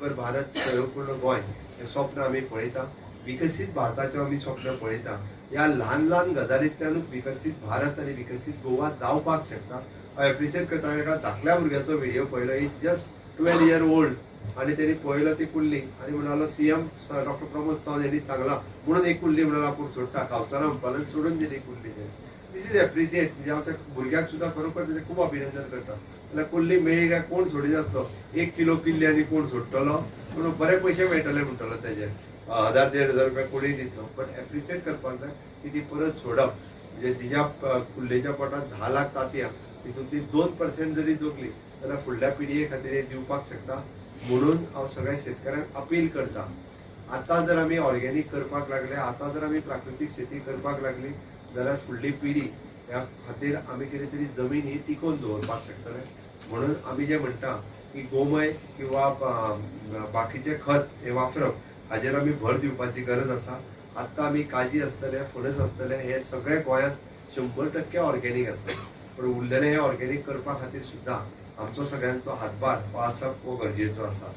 आत्मनिर्भर भारत, स्वयंपूर्ण गोंय हें स्वप्न आमी पळयता, विकसीत भारताचें आमी स्वप्न पळयता. ह्या ल्हान ल्हान गजालींतल्यानूच विकसीत भारत आनी विकसीत गोवा जावपाक शकता. हांव एप्रिशिएट करता, एका धाकल्या भुरग्याचो व्हिडिओ पळयलो, is just 12 year old, आनी तेणी पळयलो ती कुल्ली आनी म्हणालो, सीएम डॉक्टर प्रमोद सावंत यांनी सांगला म्हणून एक कुल्ली म्हणालो आपूण सोडटा, खावचो म्हणपाक आनी सोडून दिली कुल्ली. This is appreciate. म्हणजे हांव त्या भुरग्याक सुद्दां खरोखर तेजें खूब अभिनंदन करता. जाल्यार कुल्ली मेळ्ळी काय कोण सोडिनासलो. 1 किलो किल्ली आनी कोण सोडटलो? पूण बरे पयशे मेळटले म्हणटलो तेजे, 1000 1500 रुपया कोणूय दितलो. बट एप्रिशिएट करपाक जाय की ती परत सोडप म्हणजे तिच्या कुल्लेच्या पोटात 10 लाख तांतयां, तितून ती 2% जरी जगली जाल्यार फुडल्या पिळगे खातीर हे दिवपाक शकता. म्हणून हांव सगळ्या शेतकऱ्यांक अपील करता, आतां जर आमी ऑर्गेनीक करपाक लागले, आतां जर आमी प्राकृतीक शेती करपाक लागली जाल्यार फुडली पिढी ह्या खातीर आमी कितें तरी जमीन ही टिकोवन दवरपाक शकतले. म्हणून आमी जे म्हणटा की गोमय किंवा बाकीचे खत हे वापरप हाजेर आमी भर दिवपाची गरज आसा. आत्तां आमी काजी आसतले, फणस आसतले, हे सगळे गोंयांत 100% ऑर्गेनीक आसा. पण उरलेले हे ऑर्गेनीक करपा खातीर सुद्दां आमचो सगळ्यांचो हातभार हो आसप हो गरजेचो आसा.